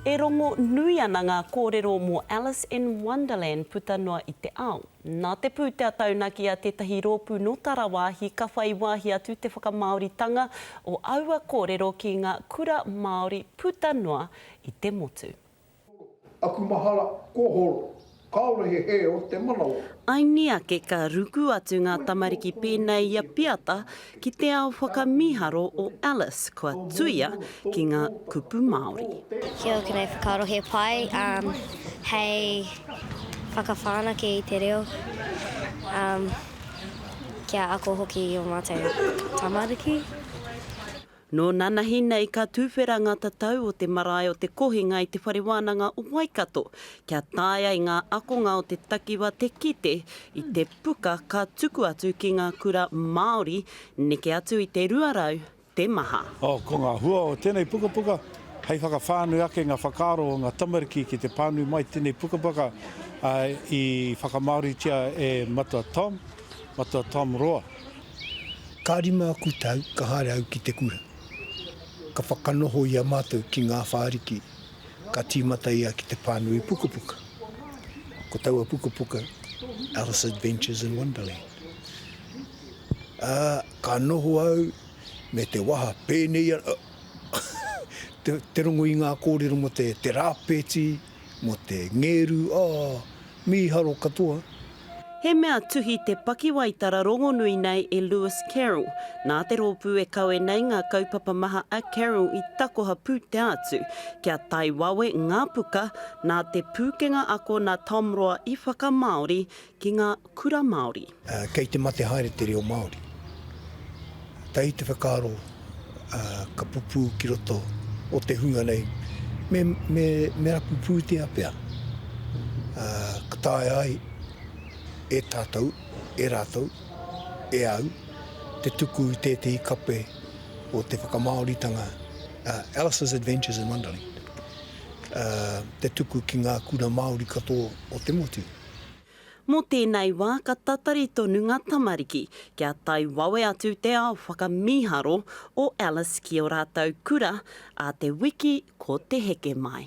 E rongo nui ana ngā kōrero mō Alice in Wonderland puta noa i te ao. Nā te pūtea taunaki a tētahi rōpū nō tarawāhi ka whai wāhi atu te whakamāoritanga o aua kōrero ki ngā kura Māori puta noa i te motu. Aku mahara, kua horo, kaore he he o te manawa. Aini ake ka ruku atu ngā tamariki pēnei i a Piata ki te ao whakamīharo o Alice kua tuia ki ngā kupu Māori. Ki ōku nei whakaaro he pai hei whakawhanake i te reo kia ako hoki i ō mātou tamariki. Nō nanahi nei ka tuwhera ngā tatau o te marae o Te Kohinga i Te Whare Wānanga o Waikato, kia taea i ngā akonga o te takiwa te kite i te puka ka tuku atu ki ngā kura Māori neke atu i te 200 te maha. Oh, ko ngā hua o tēnei pukapuka, hei whakawhānui ake ngā whakaaro o ngā tamariki ki te pānui mai tēnei pukapuka i whakamāoritia e Matua Tom, Matua Tom Roa. Ka rima aku tau ka haere au ki te kura. Ka whakanoho i a mātou ki ngā whāriki, ka tīmata ia ki te pānui pukapuka. Ko taua pukapuka Alice Adventures in Wonderland. Ā, ka noho au me te waha pēnei ana, te, te rongo i ngā kōrero mō te, te rāpeti, mō te ngēru, ā, mīharo katoa. He mea tuhi te pakiwaitara rongonui nei e Lewis Carroll. Nā te rōpū e kawe nei ngā kaupapa maha a Carroll i takoha pūtea atu kia tae wawe ngā puka nā te pūkenga ako nā Tom Roa i whakamāori ki ngā kura Māori. Kei te mate haere te reo Māori. Tahi te whakaaro ka pupū ki roto o te hunga nei, me, me, me rapu pūtea pea, ka taea ai e tātou, e rātou, e au, te tuku i tētehi kape o te whakamāoritanga Alice's Adventures in Wonderland, te tuku ki ngā kura Māori katoa o te motu. Mō tēnei wā ka tatari tonu ngā tamariki kia tae wawe atu te ao whakamīharo o Alice ki ō rātou kura ā te wiki ko te heke mai.